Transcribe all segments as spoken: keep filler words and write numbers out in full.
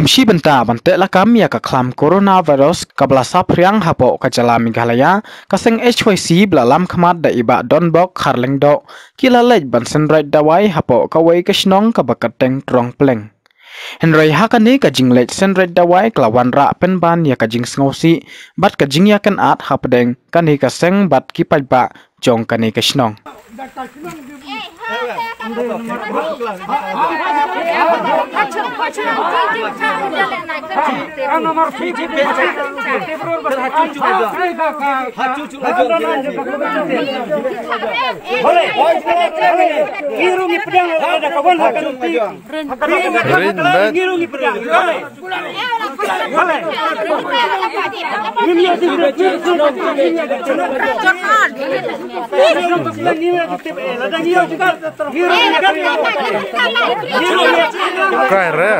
Shi bynta ban teh lakam ïa ka khlam coronavirus kaba la saphriang hapoh ka jylla Meghalaya, ka seng H Y C ba la lam khmat da i Bah Donbok Kharlyngdoh, ki la leit ban synreit dawai hapoh kawei ka shnong kaba kyrteng Trongpleng. Hynrei ha kane ka jingleit synreit dawai ka la wanrah pynban ïa ka jingsngewsih bad ka jingïakynad hapdeng kane ka seng bad ki paidbah jong kane ka shnong. Kai re.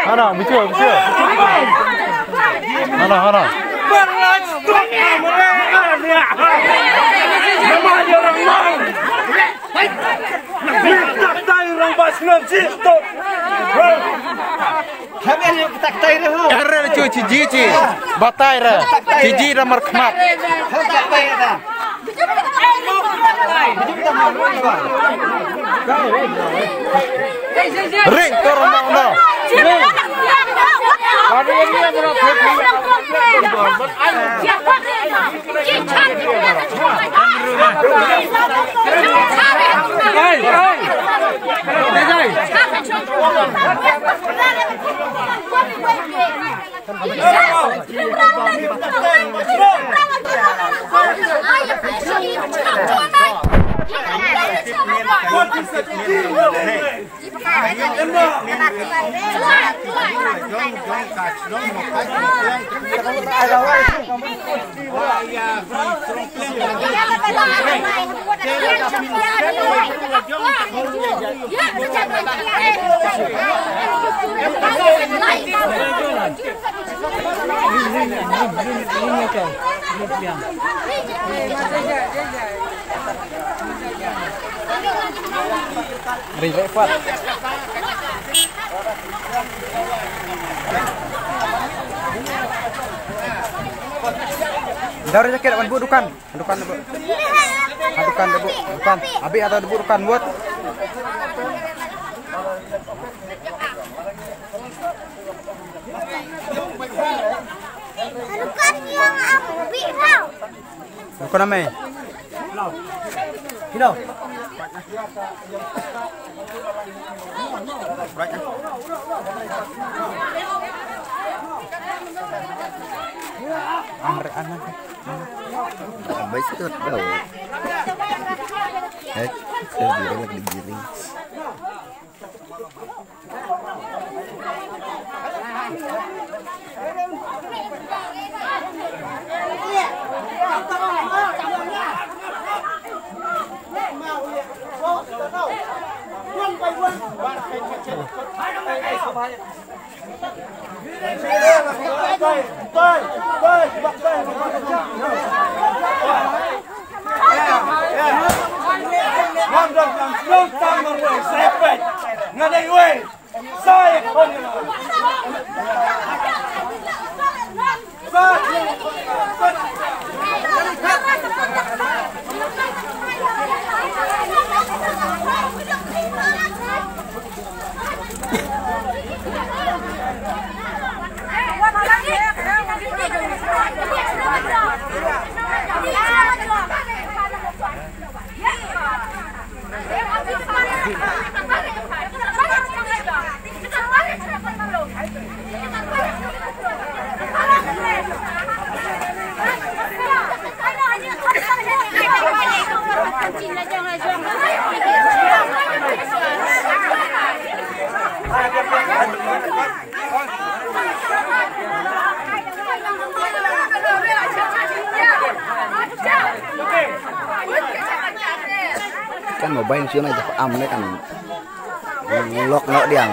Hana, bitu, bitu. Hana, hana. Kare chu chi ji chi. Batai re. Chi ji re markhmat. Ring to rong no. Ring lek pat. Dar jaket wan bu dukan. Dukan debut. Ha, dukan debut. Dukan. Abi ada debut dukan buat. Dukan yang abi tau. Dukan apa? Hello. Ang re-, ang re-. Abay, sikat daw. Eh, eh, giring lagi, giring. Mobile shu na ja am ne kan lok nok diang.